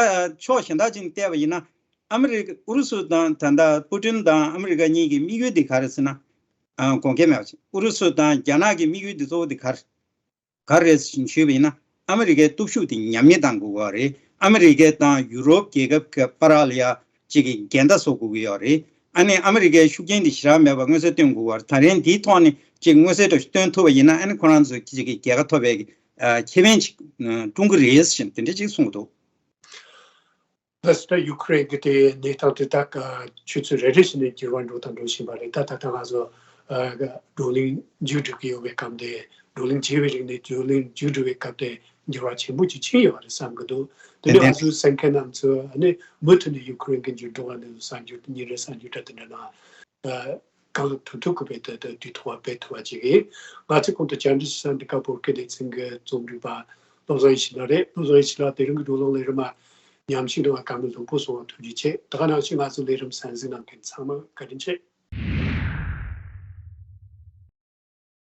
ཕྱོགས་གཞན་དག་ཅིག་ནས་བལྟས་པ་ཡིན་ན། ཨ་མི་རི་ཀ་ཨུ་རུ་སུ་དང་ད་ལྟ་པུ་ཏིན་དང་ཨ་མི་རི་ཀ་གཉིས་ཀྱི་དམིགས་ཡུལ་འདི་ག་རེ་ཟེར་ན། ཨ་དགོངས་འགལ་མེད་པ་ཅིག་ཨུ་རུ་སུ་དང་རྒྱ་ནག་གི་དམིགས་ཡུལ་འདི་གཙོ་བོ་འདི་ག་རེ་ག་རེ་རེད་ཞུས་པ་ཡིན་ན། ཨ་མི་རི་ཀའི་སྟོབས་ཤུགས་འདི་ཉམས་ཉེས་བཏང་དགོས་ཀྱི་ཡོད་རེད། ཨ་མི་རི་ཀ་དང་ཡུ་རོབ་རྒྱལ་ཁབ་ཀྱི་བར་ལ་ཡ་གཅིག་གི་འགལ་ཟླ་བཟོ་དགོས་ཀྱི་ཡོད་རེད། ཨ་ནི་ཨ་མི་རི་ཀའི་ཤུགས་རྐྱེན་འདི་ཞེ་དྲག་མེད་པ་མངོན་གསལ་སྟོན་དགོས་ཀྱི་ཡོད་རེད། ད་རེས་འདིའི་ཐོག་ནས་གཅིག་མངོན་གསལ་དོད་པོ་ཞིག་སྟོན་ཐུབ་པ་ཡིན་ན། ཨ་ནི་ཁོ་རང་ཚོ་གཅིག་གི་རྒྱལ་ཁ་ཐོབ་པའི་ཨ་ཁེ་ཕན་ཅིག་ཨ་འཁྲུངས་ཀྱི་རེད་ཟེར་དེ་འདྲ་ཅིག་གསུངས་འདུག་ལགས་སོ། ད་ཡུ་ཁུ་རེན་གྱི་དེ་གནས་སྟངས་དེ་དག་ཆུ་ཚོད་རེ་རེ་བཞིན་ནས་འགྱུར་བ་འགྲོ་དང་འགྲོ་བཞིན་པ་རེད། ད་ད་ལྟ་ང་ཚོ་ཨ་བགྲོ་གླེང་མཇུག་སྒྲིལ་གྱི་ཡོད་པའི་སྐབས་དེ། བགྲོ་གླེང་བྱས་པའི་རིང་ནས་བགྲོ་གླེང་མཇུག་སྒྲིལ་བའི་སྐབས་དེ་འགྱུར་བ་ཆེན་པོ་ཅིག་ཕྱིན་ཡོད་པ་རེད་བསམ་གྱི་འདུག་དེ་ནས་ང་ཚོའི་གསན་མཁན་རྣམ་ཚོས་ཨ་ནི་མུ་མཐུད་ནས་ཡུ་ཁུ་རེན་གྱི་འགྱུར་ལྡོག་ལ་ནས་གསར་འགྱུར་ཉིན་རེ་གསར་འགྱུར་འདྲ་དེ་འདྲ་ནང་གང་ཐུབ་ཐུབ་ཀྱི་བེད་དེ་དེ་དུས་ཐོག་བེད་ཐུབ་པ་བྱེད་ཀྱི་ཡིན། ང་ཚོའི་ཁོང་དུ་བཅར་འདྲི་ཞུ་ས་འདི་ག་བོད་སྐད་སྡེ་ཚན་གྱི་རྩོམ་སྒྲིག་པ་བློ་བཟང་ཡེ་ཤེས་ལགས་རེད། བློ་བཟང་ཡེ་ཤེས་ལགས་དེ་རིང་གི་བགྲོ་གླེང་ལས་རིམ་མ་ཉམས་ཞིབ་གནང་བ་བཀའ་མོལ་ལྷུག་པོ་གསུང་བ་ཐུགས་རྗེ་ཆེ། ད་ག་ནང་བཞིན་ང་ཚོའི་ལས་རིམ་གསན་གཟིགས་གནང་མཁན་ཚང་མ་བཀའ་དྲིན་ཆེ།